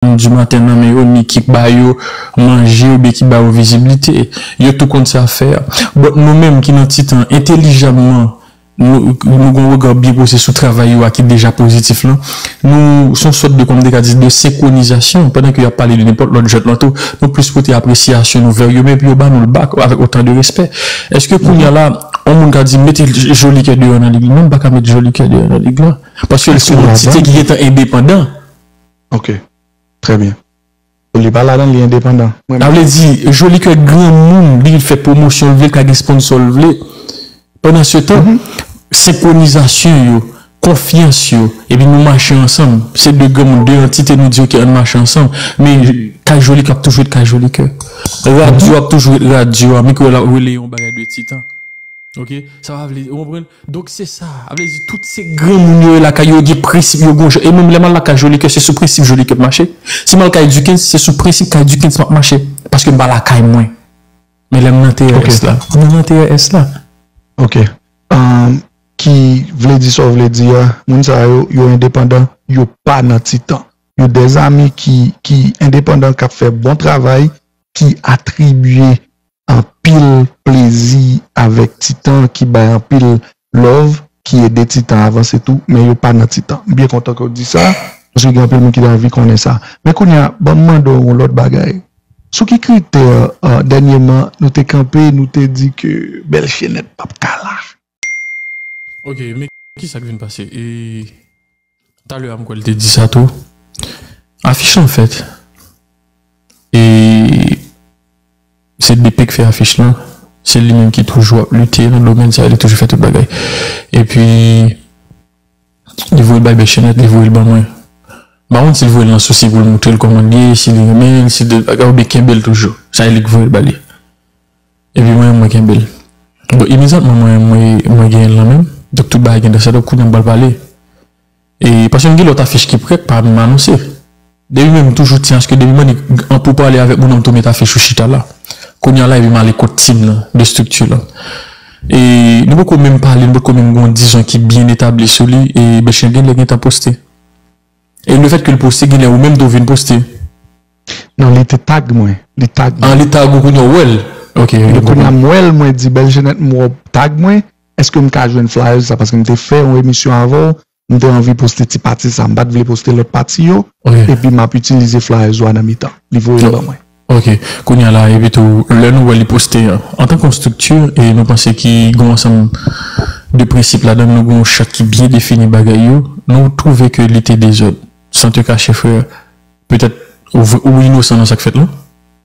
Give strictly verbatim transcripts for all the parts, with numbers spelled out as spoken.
moun dimaten nan men yo, ni ki ba yo manje oubyen ki ba yo viziblite. Yo tou konn sa fè a. But nou menm ki nan Titan, entèlijamman, nou, nou gen yon rega byen poze sou travay yo a ki deja pozitif lan. Nou, se yon sòt de, kòm m te ka di, de senkronizasyon. Pandan ke y ap pale de nenpòt lòt jwèt lan tou, nou plis pote apresyasyon nou vè yo, men epi yo ba nou l back avèk otan de respè. Èske kounye a la, yon moun ka di, "Mete Jolikè deyò nan lig li"? Non, m pa ka met Jolikè deyò nan lig la. Paske l se yon antite ki gentan endepandan. Ok. Trè byen. Li pa ladan, li endepandan. Mwen Sa vle di, Jolikè granmoun, li fè pwomosyon l vle, l ka gen sponsò l vle. Pandan se tan, senkronizasyon yo, konfyans yo, epi nou mache ansanm. Se de granmoun, de antite, nou di, "Ok, ann mache ansanm." Men, Kay Jolikè ap toujou ret Kay Jolikè. Radyo ap toujou ret radyo a, mikwo la rele yon bagay de Titan. Ok? Sa pa vle, ou konprann? Donk, se sa. Sa vle di, tout se granmoun yo ye lakay yo, gen prensip yo, gon jan. E menm lè m al lakay Jolikè, se sou prensip Jolikè m mache. Si m al kay Dukens, se sou prensip kay Dukens m ap mache. Paske m pa lakay mwen. Men lè m nan T R S la, m nan T R S la. Ok. Um, ki vle di sa w vle di a, moun sa yo, yo endepandan, yo pa nan Titan. Yo de zanmi ki, ki endepandan, k ap fè bon travay, ki atribye anpil plezi avèk Titan, ki bay anpil love, ki ede Titan avanse tou, men yo pa nan Titan. M byen kontan ke w di sa, paske gen anpil moun ki ta anvi konnen sa. Men kounye a, ban m mande w yon lòt bagay. Sou ki kritè, uh, dènyèman, nou te kanpe, nou te di ke Bèlchenèt p ap ka la? Ok, men ki sa k vin pase? E, talè a, m kwè l te di sa tou. Afich lan fèt. E, se D P k fè afich lan. Se li menm ki toujou ap lite nan domèn sa, li toujou fè tout bagay. Epi, li voye l bay Bèlchenèt, li voye l ban mwen. M pa konn si l voye l nan sousi pou l moutre l kòman l ye, si li renmen l, si de bagay, oubyen kenbe l toujou. Sa e li k voye l ba li. Epi mwen, mwen kenbe l. Bon, imedyatman, mwen, mwen, mwen genyen l nan men m. Donk, tout bagay gen dan sa, donk, kounye a m pral pale. E, paske m gen lòt afich ki prè, k pa menm anonse. Depi menm, m toujou tyen aske depi m mande an pou pale avèk moun nan, m tou met afich ou chita la. Kounye a la, epi m ale kot team nan, de estrikti lan. E, nou poko menm pale, nou poko menm gen yon dizon ki byen etabli sou li, e Bèlchenèt gen lè gentan poste. E lefèt ke l poste, gen lè ou menm tou vin poste. Non, li te tag mwen. Li tag mwen. An, li tag ou kounye a w wè l. Ok. Donk, kounye a m wè l, mwen di, Bèlchenèt, m wè w tag mwen. Èske m ka jwenn flyers sa? Paske m te fè yon emisyon avè w, m te anvi poste ti pati sa. M pa t vle poste lòt pati yo. Epi m ap itilize flyers ou a nan mitan. Li voye l ban mwen. Ok. Kounye a la, epi tou, lè nou wè li poste an, antanke yon estrikti, e nou panse ki gen yon ansanm de prensip ladan l, nou gen yon chat ki byen defini bagay yo, nou twouve ke li te dezòd. San te kache, frè, petèt ou, ou inosan nan sa k fèt lan.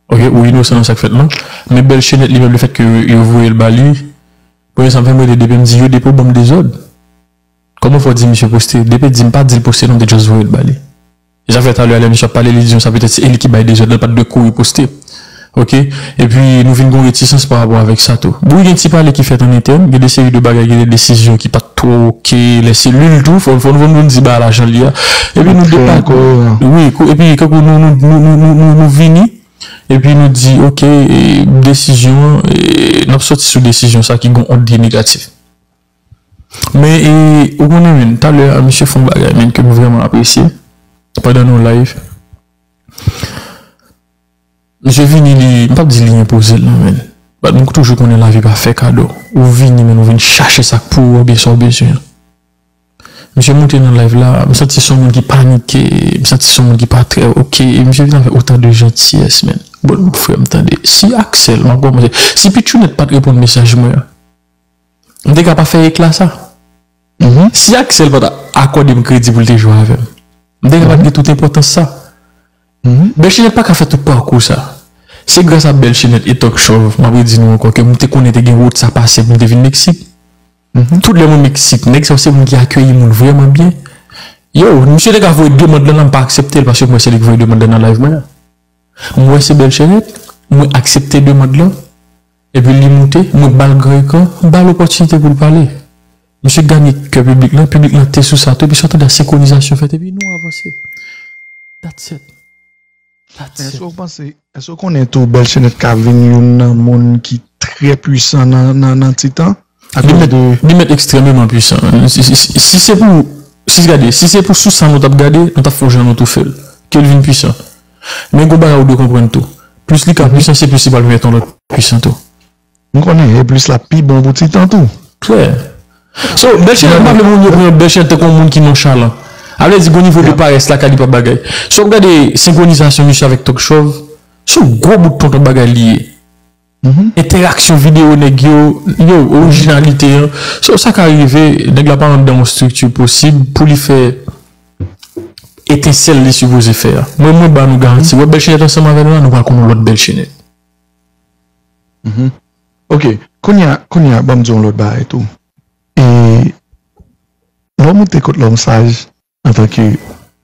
Ok, ou inosan nan sa k fèt lan. Men Bèlchenèt li menm, lefèt ke yo voye l ba li, premye sa m fè, m rele D P, m di, yo depo ban m dezòd. Kòman fè w di misye poste? D P di m pa di l poste non, m te just voye l ba li. E sa fè talè a lè misye ap pale, li di nou sa petèt se li ki bay dezòd la, l pa t dwe kouri poste. Ok? Epi nou vin gen yon retisans pa rapò avèk sa tou. Bon, gen ti pale ki fèt an entèn, gen de seri de bagay, gen de desizyon ki pa t twò ok, lè se li l tou, fò, fò, fò nou di bagay la jan l ye a. Epi nou depa-, wi, kou-, epi kankou nou, nou, nou vini, epi nou di, ok, e, desizyon an, e, n ap sòti sou desizyon sa ki gen yon ond li negatif. Men, e, ou konnen, men, talè a, misye fè yon bagay, men, ke m vrèman apresye, pandan nou live. Misye vini, li, m p ap di li enpoze l, non, men. But m toujou konnen lavi pa fè kado. Ou vini, men, ou vin chache sa k pou ou, oubyen sa w bezwen an. Misye moute nan live la, m santi se yon moun ki panike, m santi se yon moun ki pa trè ok, e misye vin avèk otan de jantiyès, men. Bon, frè m, tande. Si Axel, m ap kòmanse, si Pitchounèt pa t reponn mesaj mwen an, m te ka pa fè ekla sa. Si Axel pa t akòde m kredi pou l te jwe avè m, m te ka pa t gen tout enpòtans sa. Bèlchenèt pa ka fè tout pakou sa. Se gras a Bèlchenèt e Talk Show, m ap redi nou ankò, ke m te konnen te gen wout sa pase pou m te vin Meksik. Tout lè mwen Meksik, nèg sa yo se moun ki akeyi moun vrèman byen. Yo, misye te ka voye demann lan, m pa aksepte l, paske m wè se li ki voye demann lan nan live mwen an. M wè se Bèlchenèt, mwen aksepte demann lan. Epi li moute, mwen ba l gran ekran, m ba l opòtinite pou l pale. Misye ganye kè piblik lan, piblik lan te sou sa tou, epi sa w tande a senkronizasyon fèt, epi nou avanse. That's it. That's it. Èske w panse, èske w konnen tou Bèlchenèt ka vin youn nan moun ki trè pwisan nan, nan, nan Titan? Li mèt, li mèt ekstrèmeman pwisan. Si, si, si, si se pou, si se gade, si se pou sou sa nou t ap gade, nou t ap fè yon jan nou toufe l. ke l vin pwisan. Men gon bagay ou dwe konprann tou. Plis li ka pwisan, se plis li pral pèmèt yon lòt pwisan tou. M konnen, e plis l ap pi bon pou ti tan tou. Klè. So, Bèlchenèt, m pa vle moun yo pran Bèlchenèt tankou yon moun ki nonchalan. A vle di, gon nivo de parès lakay li pa bagay. Si w ap gade senkronizasyon misye avèk Tòg Chòv, se yon gwo bout tonton bagay li ye. Entèraksyon videyo nèg yo, yo, orijinalite an. So, sa ka rive, nèg la pa anndan yon estrikti posib pou li fè etensèl li sipoze fè a. Mwen, mwen ba nou garanti, wè Bèlchenèt ansanm avè nou la, nou pral konn yon lòt Bèlchenèt. Ok, kounye a, kounye a, ban m di yon lòt bagay tou. E lè w moute kot Lòm Saj antanke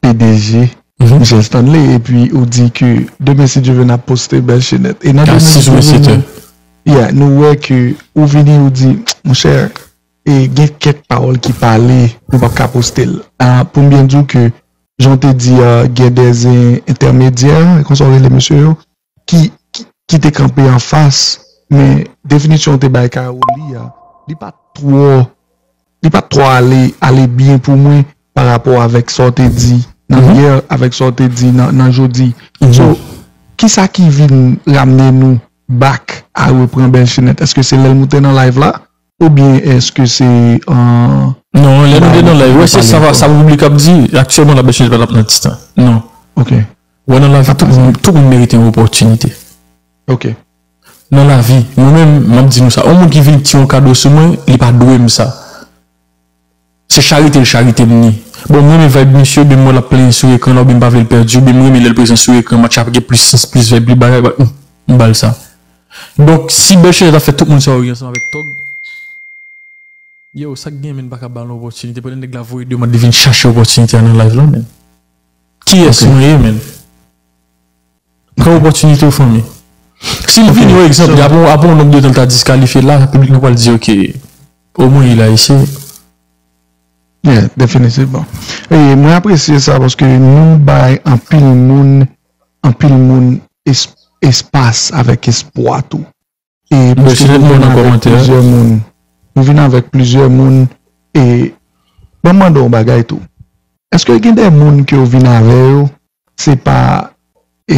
P D G Michel Stanley, epi ou di ke demen, si Dye vle, n ap poste Bèlchenèt. E nan demen, si Dye vle, nou, yeah, nou wè ke ou vini, ou di, monchè, e gen kèk pawòl ki pale, nou p ap ka poste l. Ah, pou m byen di w ke, jan w te di a, gen dè entèmedyè, e konsa w rele mesye yo, ki, ki, ki te kanpe anfas, men definisyon w te bay Caroli a, li pa t twò, li pa t twò ale, ale byen pou mwen pa rapò avèk sa w te di nan yè, avèk sa w te di nan, nan jodi. So, kisa ki vin ramne nou back a repran Bèlchenèt? Èske se lè l moute nan live la? Oubyen èske se an... Non, lè nou te nan live, wè, se sa, sa piblik ap di, aktyèlman la Bèlchenèt pa t ap nan ti tan. Non. Ok. Wè, nan lavi, tout moun, tout moun merite yon opòtinite. Ok. Nan lavi, mwen menm, m ap di nou sa, yon moun ki vin tire yon kado sou mwen, li pa dwe m sa. Se charite l charite m ni. Bon, m renmen vibe misye, oubyen m wè l ap plenyen sou ekran la, oubyen m pa vle l pèdi, oubyen m renmen lè l prezan sou ekran, match ap gen plis sans, plis vibe, plis bagay, m ba l sa. Donk, si Bèlchenèt ap fè tout moun sa yo ri ansanm avèk Tòg, yo, sa k gen, menm pa ka ba l yon opòtinite, pandan nèg la voye demann li vin chache opòtinite a nan live la, menm. Kiyès mwen ye, menm? Pran opòtinite w, fanmi. Si l vini, yon egzanp, apre, apre yon nonb de tan l ta diskalifye la, piblik nan pral di, ok, omwen il a essayé. Yeah, definitivman. E mwen apresye sa paske nou bay anpil moun, anpil moun es, espas avèk espwa tou. E paske nou vin avèk plizyè moun. Nou vin avèk plizyè moun. E ban m mande w yon bagay tou. Èske gen de moun ke w vin avè yo, se pa e,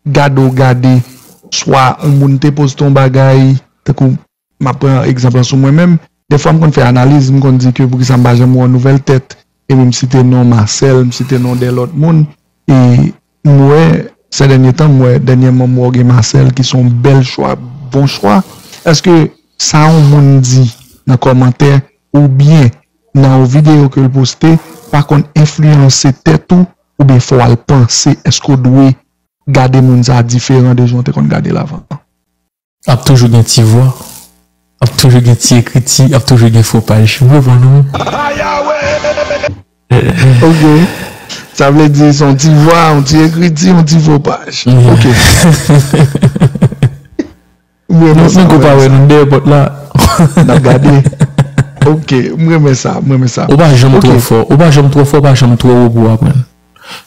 gade w gade, swa yon moun te poste yon bagay, tankou m ap pran egzanp lan sou mwen menm, defwa m konn fè analiz, m konn di ke poukisa m pa janm wè yon nouvèl tèt, epi m site non Marcel, m site non de lòt moun, e m wè, sè dènye tan, m wè dènyèman m wè w gen Marcel ki se yon bèl chwa, bon chwa. Èske sa yon moun di nan kòmantè oubyen nan yon videyo ke l poste pa konn enfliyanse tèt ou, oubyen fò w al panse èske w dwe gade moun sa a diferan de jan w te konn gade l avan? Ap toujou gen ti vwa, ap toujou gen ti ekriti, ap toujou gen fo paj. Ou konprann wi? Ok. Sa vle di se yon ti vwa, yon ti ekriti, yon ti fo paj. Ok. Nou menm kou pa wè nou dèyè pòt la. N ap gade. Ok, m renmen sa, m renmen sa. Ou pa janm twò fò, ou pa janm twò fò, ou pa janm twò wo pou w aprann.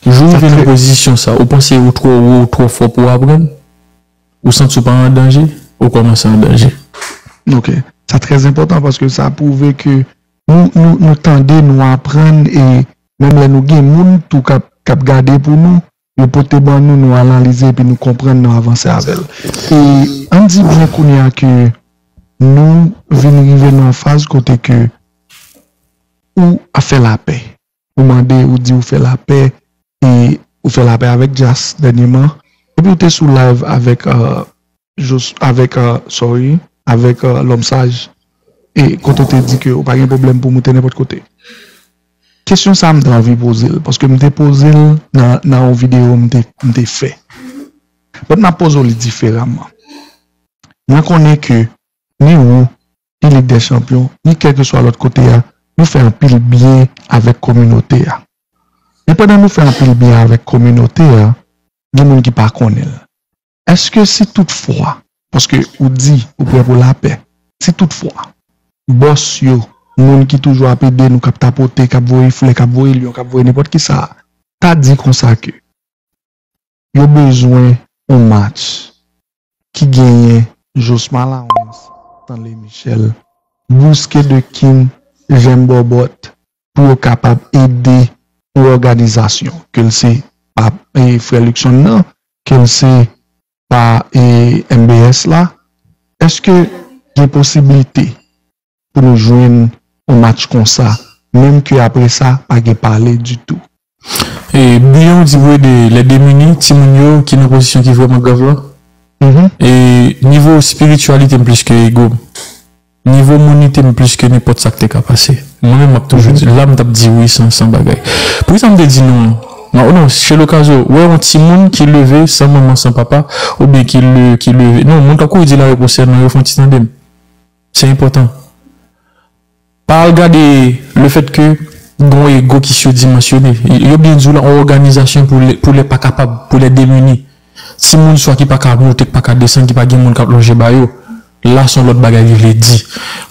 Jou w rive nan pozisyon sa, ou panse ou twò wo, ou twò fò pou w aprann, ou santi w pa an danje, ou kòmanse an danje. Ok. Sa trè enpòtan paske sa pwouve ke nou, nou, nou tande, nou aprann, e menm lè nou gen moun tou k ap, k ap gade pou nou, yo pote ban nou, nou analize epi nou konprann, nou avanse avè l. E ann di byen kounye a ke nou vin rive nan yon faz kote ke ou ap fè lapè. Ou mande, ou di ou fè lapè, e ou fè lapè avèk Djas dènyèman. Epi ou te sou live avèk, euh, Jos, avèk, euh, sorry, avèk, euh, Lòm Saj. E kote w te di ke ou pa gen pwoblèm pou moute nenpòt kote. Kesyon sa a m te anvi poze l, paske m te poze l nan, nan yon videyo m te, m te fè. But m ap poze w li diferaman. Mwen konnen ke ni ou, ni Lig dè Chanpyon, ni kèlkeswa lòt kote a, nou fè anpil byen avèk kominote a. Men pandan nou fè anpil byen avèk kominote a, gen moun ki pa konnen l. Èske si toutfwa, paske ou di ou prè pou lapè, si toutfwa, bòs yo, moun ki toujou ap ede nou, k ap tapote, k ap voye flè, k ap voye lyon, k ap voye nenpòt kisa, ta di konsa ke yo bezwen yon match ki genyen Josma Lawrence, Stanley Michel, Bouske de King, Jèm Bòbòt, pou yo kapab ede yon òganizasyon, ke l se pa e, frè Luckson nan, ke l se pa e, M B S la, èske gen posiblite pou nou jwenn yon match konsa, menm ke apre sa, pa gen pale ditou? E bilan ou di vre de lè demini, timoun yo ki nan pozisyon ki vrèman grav la. E nivo espirityalite m plis ke ego m. Nivo monite m plis ke nenpòt sa k te ka pase. Mwen menm m ap toujou di, la m t ap di wi san, san bagay. Poukisa m te di non? Mwen, oh non, Shelo Kazo, wè yon timoun ki leve san manman, san papa, oubyen ki, le, ki leve. Non, moun k ap kouri di la repons se non, yo fè yon ti tande m. Se enpòtan. Pa al gade lefètke gen yon ego ki sidimansyone. Yo byen di w la, yon òganizasyon pou lè, pou lè pa kapab, pou lè demini. Timoun swa ki pa ka monte, ki pa ka desann, ki pa gen moun k ap lonje ba yo. La se yon lòt bagay li vle di.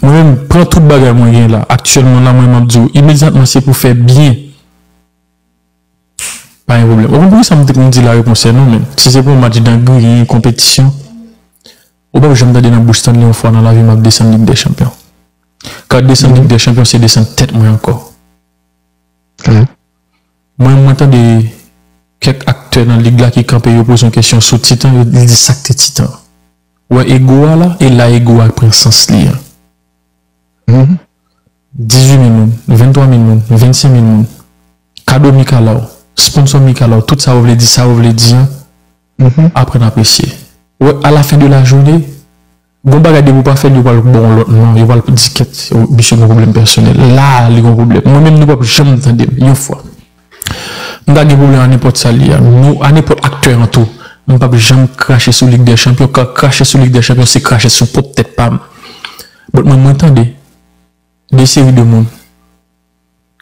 Mwen menm, pran tout bagay mwen gen la. Aktyèlman la, mwen m ap di w, imedyatman se pou fè byen. Pa gen pwoblèm. Ou konn poukisa m te konn di la repons se non, menm. Si se pou yon match dan griyen, konpetisyon, ou p ap janm tande nan bouch Stanley yon fwa nan lavi m ap desann Lig dè Chanpyon. Kan desann Lig dè Chanpyon, se desann tèt mwen ankò. Mwen, mwen tande kèk aktè nan lig la ki kanpe, yo poze yon kesyon sou Titan, yo, li di sa k te Titan. Ou wè ego a la, e la ego a pran sans li an. Dizuit mil moun, venntwa mil moun, vennsenk mil moun, kado Mikalaw, sponsò Mikalaw, tout sa yo vle di, sa yo vle di an, aprann apresye. Ou wè, alafen de lajounen, gon bagay depi w pa fè l, yo pral ba w lòt non, yo pral di kèt, misye gen pwoblèm pèsonèl. La a, li gon pwoblèm. Mwen menm, nou p ap janm tande m, yon fwa. M ta gen pwoblèm a nenpòt sa l ye a. Nou, a nenpòt aktè an tou. M p ap janm krache sou Lig dè Chanpyon. Ka krache sou Lig dè Chanpyon, se krache sou pwòp tèt pa m. But mwen, mwen tande de seri de moun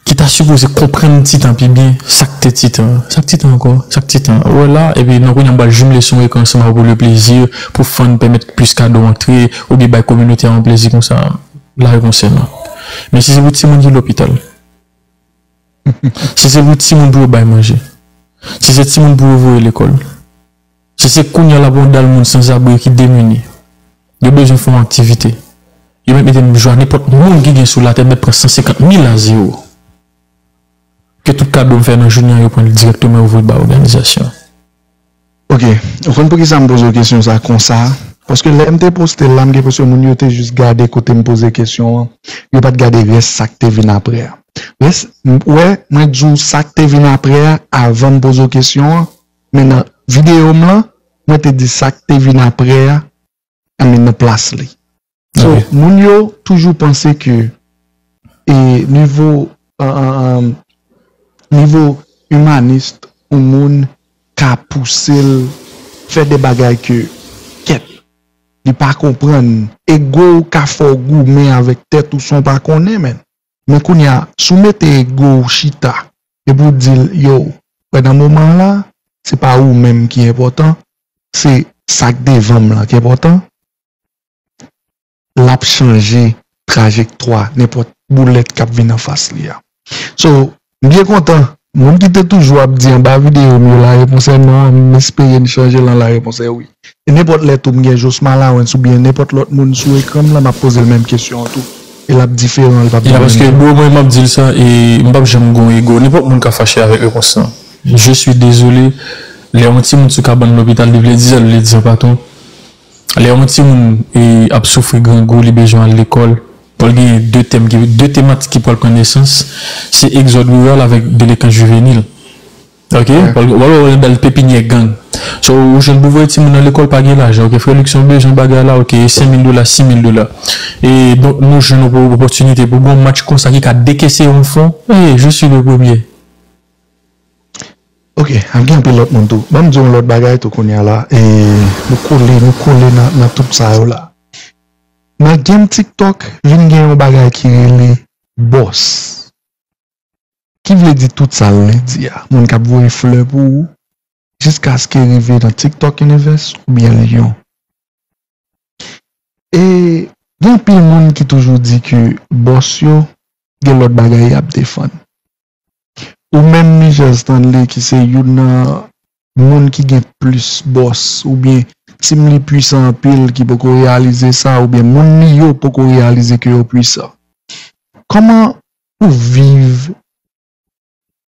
ki ta sipoze konprann Titan pi byen, sa k te Titan an. Sa k Titan ankò? Sa k Titan an? Ou wè la, epi nan kounye a m pral jimle sou yon ekran ansanm avè w pou le plezi, pou fan pèmèt plis kado antre, oubyen bay kominote a yon plezi konsa. La repons se non. Men si se pou timoun ki lopital, si se pou timoun pou yo bay manje, si se timoun pou yo voye lekòl, si se kounye a la pou yon dal moun sanzabri ki demini, yo bezwen fè yon aktivite, yo mèt mete m jou a nenpòt moun ki gen sou latè, mèt pran san senkant mil a zewo. Ke tout kado m fè nan jounen an, yo pran l dirèkteman, yo voye l ba òganizasyon an. Ok, ou konn poukisa m poze w kesyon sa konsa? Paske lè m te poste l la, m gen enpresyon moun yo te jis gade kote m poze kesyon an. Yo pa t gade rès sa k te vin apre a. Rès, m, wè, mwen di w sa k te vin apre a avan m poze w kesyon an, men nan videyo m lan, mwen te di sa k te vin apre a, I mean, nan plas li. So, moun yo toujou panse ke e, nivo, an, an, an, nivo imanis yon moun ka pouse l fè de bagay ke kèt li pa konprann. Ego w ka fè w goumen avèk tèt ou san w pa konnen, menn. Men kounye a, si w mete ego w chita epi w di l, yo, wè nan moman an la, se pa ou menm ki enpòtan, se sa k devan m lan ki enpòtan, l ap chanje trajektwa nenpòt boulèt k ap vin anfas li a. So, m byen kontan. Moun ki te toujou ap di anba videyo m yo, la repons è non, m espere n chanje l an la repons è wi. E nenpòt lè tou m gen Josma Lawrence oubyen nenpòt lòt moun sou ekran m lan, m ap poze l menm kesyon an tou. E l ap diferan, l p ap gen menm jan. Paske bro, mwen m ap di l sa, e m p ap janm gon ego. Nenpòt moun ka fache avèk repons lan. Je suis désolé. Lè yon timoun sou kabann lopital, li vle di sa, li vle di sa pa tou. Lè yon timoun e, ap soufri grangou, li bezwen al lekòl, pral gen de tèm ki, de tematik ki pral pran nesans, se egzòd riral avèk delenkans jivenil. Ok? Pral, wè, wè, wè, bèl pepinyè gang. So, ou jwenn pou voye timoun nan lekòl, pa gen lajan. Ok, frè Luckson bezwen bagay la, ok, e senk mil dola, sis mil dola. E donk, nou jwenn yon opòtinite pou gon match konsa ki ka dekese yon fon. E, je suis le premier. Ok, ap gen anpil lòt moun tou. Ban m di w yon lòt bagay tou kounye a la. E, nou kole, nou kole nan, nan tout sa yo la. Nan game TikTok, vin gen yon bagay ki rele bòs. Ki vle di tout sa l vle di a. Moun k ap voye flè pou ou, jiskaske rive nan TikTok Universe oubyen Lyon. E gen anpil moun ki toujou di ke bòs yo gen lòt bagay y ap defann. Ou menm Michel Stanley ki se youn nan moun ki gen plis bòs oubyen team li pwisan anpil ki poko reyalize sa oubyen moun li yo poko reyalize ke yo pwisan. Kòman ou viv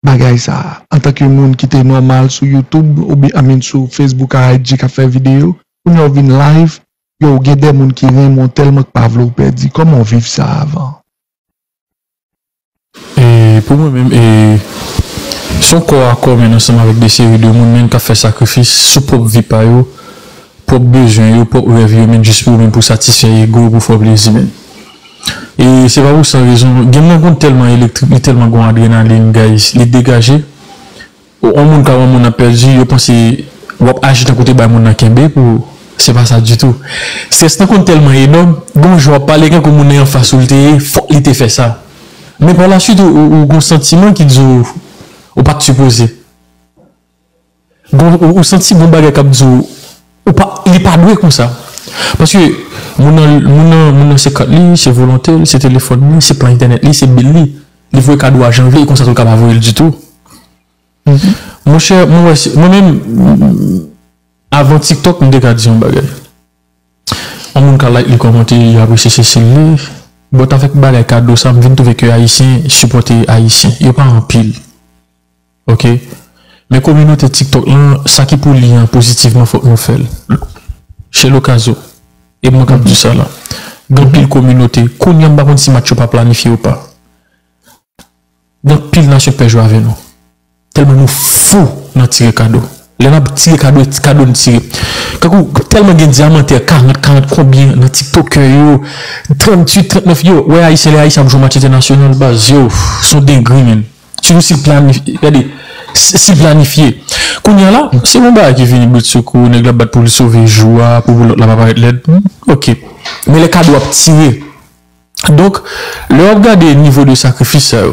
bagay sa a? Antanke moun ki te nòmal sou YouTube, oubyen, I mean, sou Facebook ak I G k ap fè videyo, kounye a w vin live, yo, w gen de moun ki renmen w tèlman k pa vle w pèdi. Kòman w viv sa avan? E pou mwen menm, e, se yon kò a kò, men ansanm avèk de seri de moun, men k ap fè sakrifis sou pwòp vi pa yo, pwòp bezwen yo, pwòp rèv yo, men jis pou, men pou satisfè ego yo, pou fè w plezi, men. E se pa pou san rezon, game nan konn tèlman elektrik, li tèlman gon adrenalin, guys, li degaje. Yon moun ka wè moun nan pèdi, yo panse w ap aji tankou te bay moun nan kenbe pou, se pa sa ditou. Strès nan konn tèlman enòm, gon jou w ap pale kankou moun nan anfas ou l te ye, fòk li te fè sa. Men pa la swit ou, ou, ou gon santiman ki di w, ou pa t sipoze. Gon, ou, ou santi gon bagay k ap di w, ou pa, li pa dwe konsa. Paske moun nan, moun nan, moun nan se kat li, se volonte l, se telefòn li, se plan entènèt li, se bil li. Li voye kado a jan l vle, e konsa tou l ka pa voye l ditou. Monchè, mwen wè, mwen menm, avan TikTok, m te ka di yon bagay. Yon moun ka like li, kòmante, li apresye se stil li. But avèk bagay kado sa, m vin twouve ke Ayisyen sipòte Ayisyen. Yo pa anpil. Oke? Men kominote TikTok lan, sa ki pou li an pozitivman, fòk nou fè l. Chez Locazo. E mwen k ap di sa la. Gen anpil kominote. Kounye a, m pa konn si match yo pa planifye ou pa. Gen anpil nasyon k pè jwe avè nou. Tèlman nou fou nan tire kado. Lè n ap tire kado, e ti kado n tire. Kankou, tèlman gen dyamantè karant, karant konbyen nan tiktokè yo, tranntuit, trannèf, yo, wè ayisyen, lè ayisyen ap jwe match entènasyonal, baz, yo, se yon dengri, menn. Sitou si l planifye, gade, si l planifye. Kounye a la, se yon bagay ki vini britsoukou, nèg la bat pou l sove jou a, pou lòt la pa parèt lèd. Oke. Men lè kado ap tire, Donk, lè w ap gade nivo de sakrifis sa yo,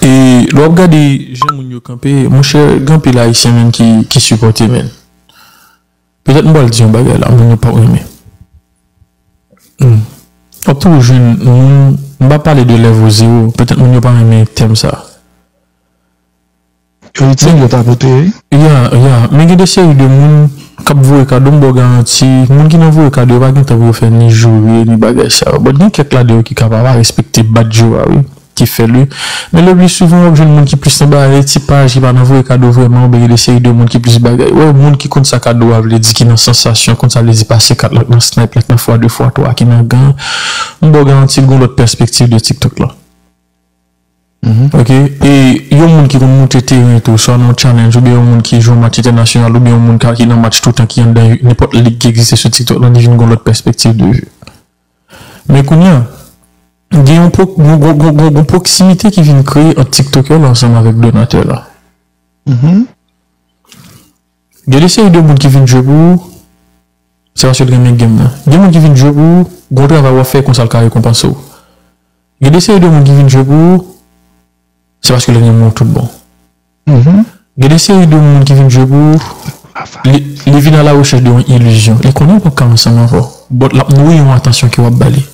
e lè w ap gade jan moun yo kanpe, monchè, gen anpil Ayisyen menm ki, ki sipòte, menn. Petèt m pral di yon bagay la, moun yo p ap renmen. Hmm. W ap toujou jwenn moun, m pa pale de lèvo zewo, petèt moun yo pa renmen tèm sa. Yo itil, yo ta pote, wi. Ya, ya. Men gen de seri de moun k ap voye kado, m ba w garanti, moun ki nan voye kado yo pa gen tan pou yo fè ni joure, ni bagay sa yo. But gen kèk ladan yo ki kapab pa respekte badge yo a, wi, ki fè l, wi. Men le plis souvan, w ap jwenn moun ki plis nan bagay, ti paj ki pa nan voye kado vrèman, oubyen gen de seri de moun ki plis bagay. Wè, moun ki konn sa kado a vle di, ki nan sansasyon, konn sa vle di pase kat, lòt nan snipe, lòt nan fwa de fwa twa, ki nan gang, m ba w garanti, l gon lòt pèspektiv de TikTok la. Oke? E yon moun ki konn moute teren tou, swa nan yon challenge, oubyen yon moun ki jwe yon match entènasyonal, oubyen yon moun ka, ki nan match toutan, ki anndan nenpòt lig ki egziste sou TikTok lan, li vin gon lòt pèspektiv de jeu. Men kounye a, gen yon pwo-, gon, gon, gon, gon, gon pwoksimite ki vin kreye ant TikTokè la ansanm avèk donatè la. Gen de seri de moun ki vin jwe pou ou, se paske l renmen game nan. Gen moun ki vin jwe pou ou, gon travay w ap fè, konsa l ka rekonpanse w. Gen de seri de moun ki vin jwe pou ou, se paske l renmen w tout bon. Gen de seri de moun ki vin jwe pou ou, li, li vin a la rechèch de yon ilizyon. Li konnen w p ap ka ansanm avè w, but l ap nouri yon atansyon ke w ap ba li.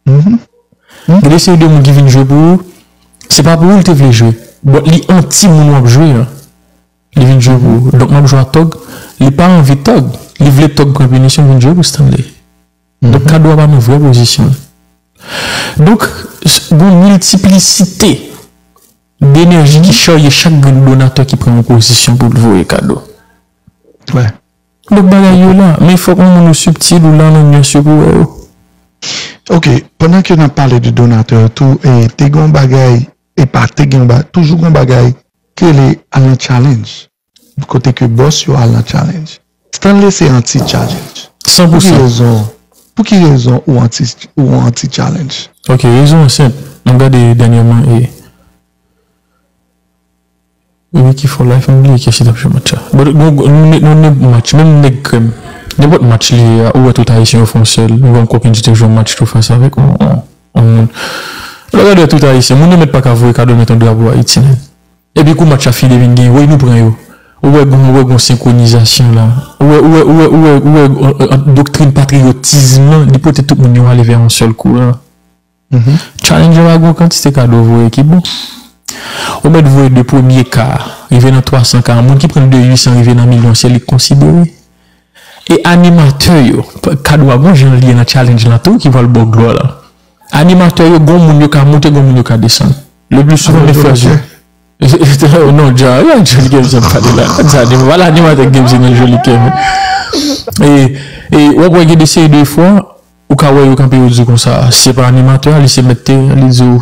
Gen de seri de moun ki vin jwe pou ou, se pa pou ou l te vle jwe, but li anti moun w ap jwe an. Li vin jwe pou ou. Donk, m ap jwe a tòg. Li pa anvi tòg. Li vle tòg pran pinisyon, vin jwe pou Stanley. Donk, kado a pa nan vrè pozisyon l. Donk, s-, gon miltiplisite denèji ki charye chak grenn donatè ki pran yon pozisyon pou l voye kado. Wè. Donk, bagay yo la. Men fòk yon moun ou sibtil, ou la nan nyans yo pou wè yo. Ok, pandan ke n ap pale de donatè yo tou, e, te gen yon bagay, e pa te gen yon bagay, toujou gen yon bagay ki rele al nan challenge. Kote ke bòs yo al nan challenge. Stanley se anti-challenge. San pou san. Pou ki rezon, pou ki rezon ou anti, ou anti-challenge? Ok, rezon an senp. M ap gade dènyèman e Ricky for Life, m bliye kiyès ki t ap jwe match la. But, gon, gon, nou, nou, nou, match, menm nèg krèm. Nenpòt match li ye a, ou wè tout Ayisyen yo fè yon sèl. Nou wè yon kòk Indien te jwe yon match tou fas avèk yon, yon, yon moun. Lè w gade tout Ayisyen, moun yo mèt pa ka voye kado, mèt yon drapo Ayiti, menn. Epi kou match la fini, vin gen, woy, nou pran yo. Ou wè gon, ou wè gon senkronizasyon la. Ou wè, ou wè, ou wè, ou wè, ou wè, euh, euh, doktrin patriyotis lan, li pote tout moun yo ale vè yon sèl kouran. Challenge la gon kantite kado voye ki bon. Ou mèt voye de premye ka, rive nan twa san ka, moun ki pran de uit san rive nan milyon, se li k konsidere. E animatè yo, kado a gon jan l ye nan challenge lan tou ki pral ba w glwa la. Animatè yo, gon moun yo ka monte, gon moun yo ka desann. Le pli souvan, men frè yo. Non, dja, ya, Johnny Kevin, sa pale la. Sa, anima-, wala animatè Kevin nan Johnny Kevin. E, e, w ap wè gen de seri de fwa, ou ka wè yo kanpe, yo di konsa, se pa animatè a, li se mèt teren, li di w,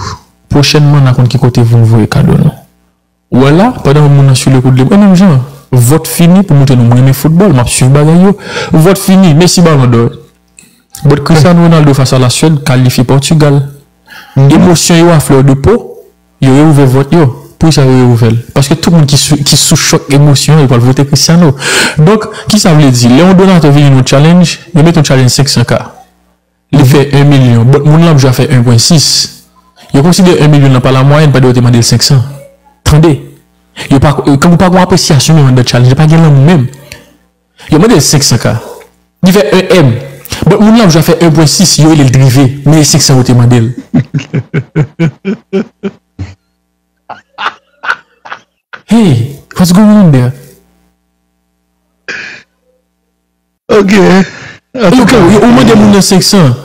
pwochènman, n a konn ki kote pou n voye kado nou. Ou wè la, pandan moun nan sou le kou de, e menm jan, vòt fini pou montre nou, mwen renmen foutbòl, m ap swiv bagay yo. Vòt fini, Messi Ballon d'Or. But Cristiano Ronaldo fas a la Suède, kalifye Pòtigal. Emosyon yo a fleur de peau, yo reouvè vòt yo. Poukisa yo reouvè l? Paske tout moun ki sou, ki sou chòk emosyon, yo pral vote Cristiano. Donk, ki sa vle di? Lè yon donatè vini nan challenge, yo mete yon challenge senk san K. Li fè en milyon. But moun nan ap jwe a fè en pwen sis. Yo konsidere en milyon nan pa la mwayèn, pandan yo te mande l senk san. Tande. Yo pa, kangou pa gon apresyasyon menm anndan challenge, yo pa gen lanmou menm. Yo mande l senk san K. Li fè en M. But moun nan ap jwe a fè en pwen sis, yo rele l drive, men e senk san yo te mande l. Hey, what's going on there? Ok. Yo, ou mande moun nan senk san.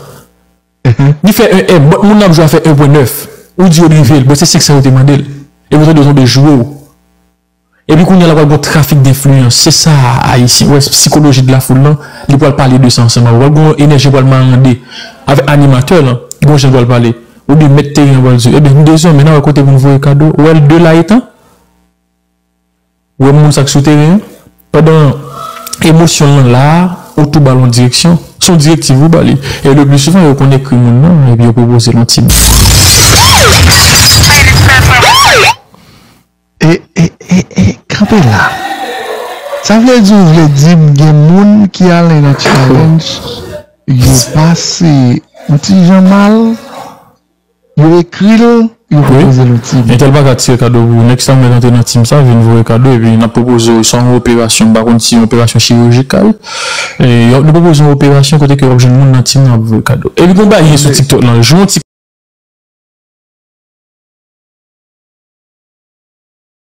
Li fè en M, but moun nan ap jwe a fè en pwen nèf. Ou di yo drive l, but se senk san yo te mande l. E poutan yo tonbe joure w. Epi kounye a la pral gon trafik denfliyans. Se sa Ayisyen. Wè, sikoloji de la foul lan, li pral pale de sa ansanm avè w. Pral gon enèji pral marande avèk animatè lan. Gon jan pral pale. Oubyen mèt teren an pral di w, ebyen, nou dezòmè, n a wè kote pou n voye kado. Ou wè l de la etan? Ou wè moun sa k sou teren an? Pandan emosyon lan la, ou tou ba l yon direksyon. Se yon direktiv ou ba li. E le pli souvan, yo konn ekri moun nan, epi yo pwopoze l yon ti bèt. E, e, e, e, kanpe la. Sa vle di, ou vle di m gen moun ki ale nan challenge, yo pase yon ti jan mal, yo ekri l, yo pwopoze l yon ti bèt. Entèl pa ka tire kado pou ou. Next time, lè n antre nan team sa, vin voye kado, epi n ap pwopoze w swa yon operasyon, m pa konn si yon operasyon chirijikal. E, yo, nou pwopoze yon operasyon kote ke w ap jwenn moun nan team nan ap voye kado. Epi gon bagay sou TikTok lan, jwe yon ti